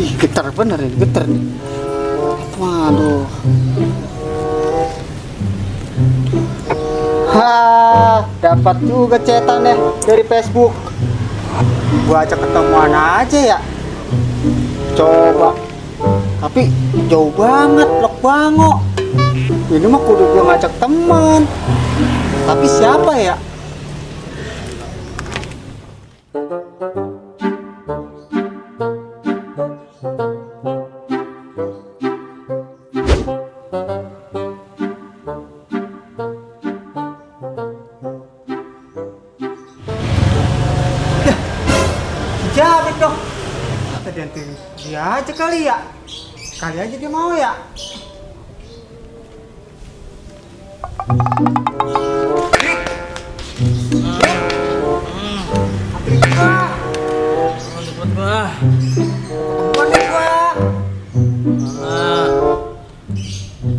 Ih, getar bener ini, getar nih. Waduh. Dapat juga cetan ya dari Facebook. Gua ajak ketemuan aja ya. Coba. Tapi jauh banget, Lok Bango. Ini mah kudu gua ngajak teman. Tapi siapa ya? Jawab dong. Tadi nanti dia aja kali ya. Kali aja dia mau ya.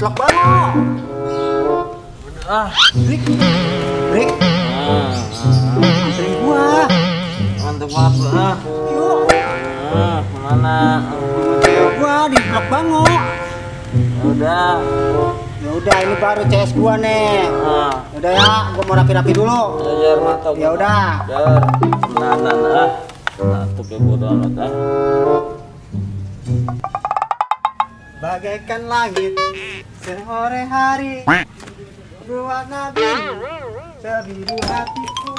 Lok Bango. Break. Antri gua. Mantap apa? Yuk. Mana? Gua di Lok Bango. Udah. Ya udah, ini baru CS gua nih. Udah ya, gua mau rapi-rapi dulu. Jar mantap. Ya udah. Jar. Nah. Mantap ya bodo amat ah. Bagaikan langit sore hari berwarna biru sebiru hatiku.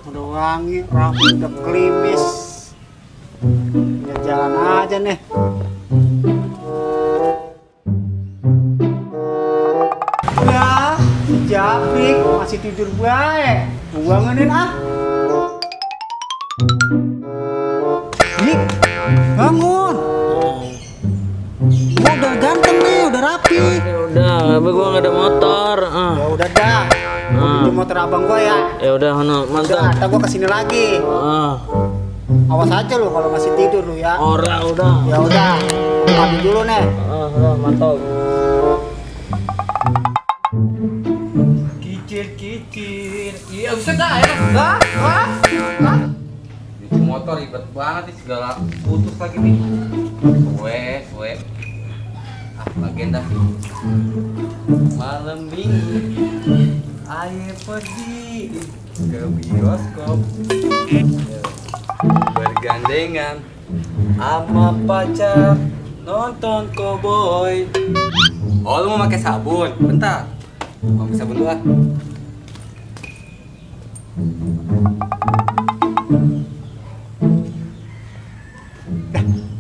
Udah wangi, rambut udah klimis. Ya jalan aja nih. Ya, si Japrik masih tidur baik. Bangunin ah. Nik, bangun. Gua udah ganteng nih, udah rapi. Ya udah, tapi gua nggak ada motor. Ya udah dah. Di motor abang gua ya. Ya udah, Udah, mantap. ntar gua kesini lagi. Awas aja lu kalau masih tidur lu ya. Ora udah. Ya udah, mandi dulu nih. Mantap. Kicir. Iya, bisa dah ya. Dah. Itu motor ribet banget nih, segala putus lagi nih. Suwe. Bagian dah. Malam minggu. Ayo pergi ke bioskop. Bergandengan sama pacar nonton Cowboy. Oh, lu mau pakai sabun? Bentar. Mau pakai sabun dulu ah.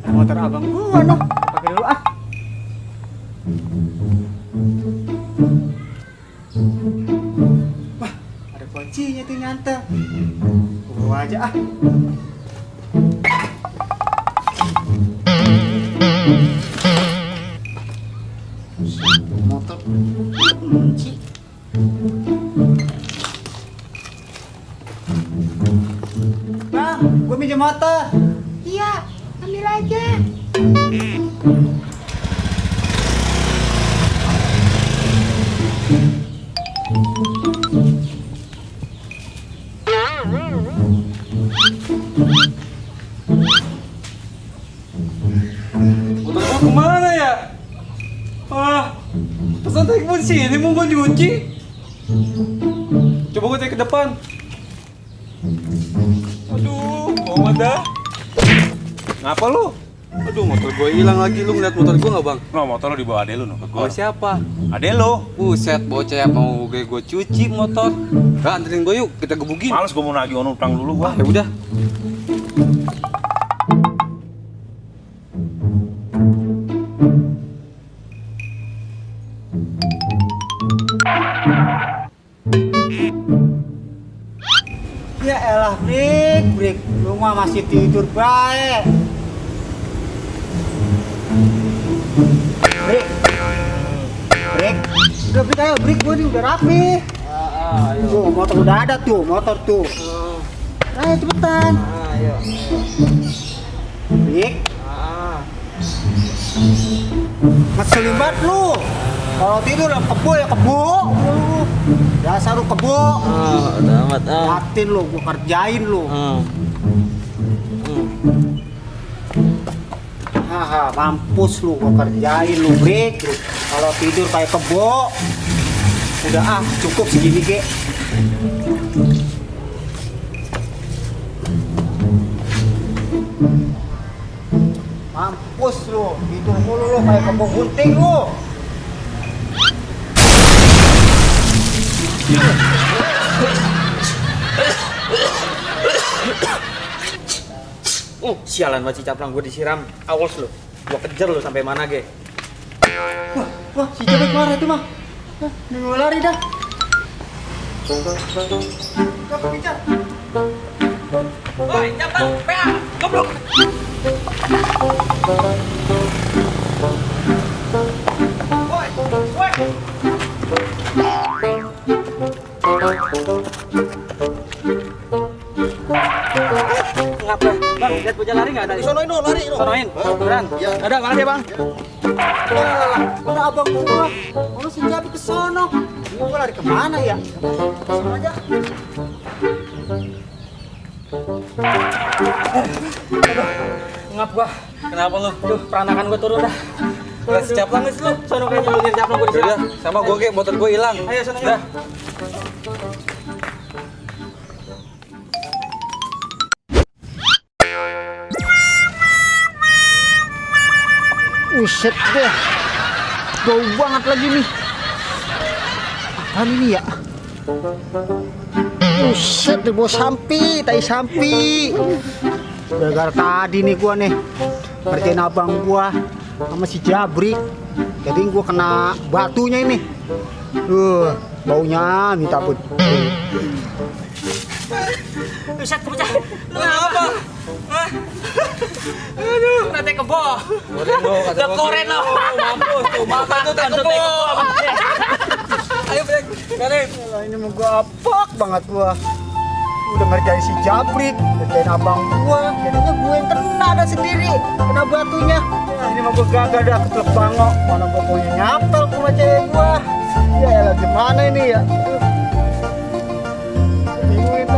Motor abang gua noh, pakai dulu ah. Wah, ada kuncinya tuh nyanteng. Gua bawa aja ah. Motor kunci. Bang, gua minjem motor. Iya, ambil aja. Motor gua kemana ya? Pesan tadi pun sini mau gua dikunci. Coba gua cek ke depan. Aduh, mau dah. Ngapa lu? Aduh, motor gua hilang lagi. Lu ngeliat motor gua nggak bang? No, motor lo dibawa ade lu no. Oh siapa? Ade lo. Buset, bocah mau gua cuci motor. Gak anterin gua yuk, kita gebukin. Males gua mau nagih utang dulu gua. Ya udah. Ya elah, break. Lu mah masih tidur baik. Break. break. Udah break ayo, break gua nih udah rapi. Ayo. Tuh, motor udah ada tuh, motor tuh. Ayo cepetan. Ayo. Break. Ngeselin banget lu. Kalau tidur lah kebo ya kebo. Dasar lu kebo. Udah amat. Latin lu, gua kerjain lu. Haha, mampus lu, gua kerjain lu, break. Kalau tidur kayak kebo. Udah cukup segini, Ge. Mampus lu, tidur mulu lu kayak kebo gunting lu. Sialan banget si Caplang, gue disiram. Awas lu, gue kejar lu sampai mana, Ge. Wah, si Jabek marah itu mah. Nunggu lari dah. Gak kepicar. Woi, Caplang, PA, goblok. Woi, woi. Ngapa? Bang, lihat bocah lari nggak tadi? Sonoin no, lari no. Sonoin, beneran? Iya. Ada, makasih ya bang. Mana abang gua? Oh, si Jabek ke sono. Gua lari kemana ya? Sono aja. Ngap gua. Kenapa lu? Duh, peranakan gua turun dah. Gak si Caplang nggak sih lu? Sono kayaknya lu lihat Caplang gua disiram. Udah, sama gue Ge, motor gue hilang. Ayo sono Dah. yuk. Uset deh. Jauh banget lagi nih. Apaan ini ya? Uset deh, bos sampi, tai sampi. Gara-gara tadi nih gua nih ngerjain abang gua sama si Jabrik. Jadi gua kena batunya ini. Baunya minta ampun. Buset, bocah. Lu ngapa? Hah? Aduh, rete kebo. Koren lo, kata Udah koren lo. Mampus tuh, makan tuh teh kebo. Ayo break, kalian. Yalah, ini mau gua apak banget gua. Udah ngerjain si Jabrik, ngerjain abang gua, jadinya gue yang kena ada sendiri, kena batunya. Ya, ini mah gua gagal dah, ketelep bangok. Mana gua punya nyapel ke rumah cewek gua. Ya elah, gimana ini ya? Bingung itu.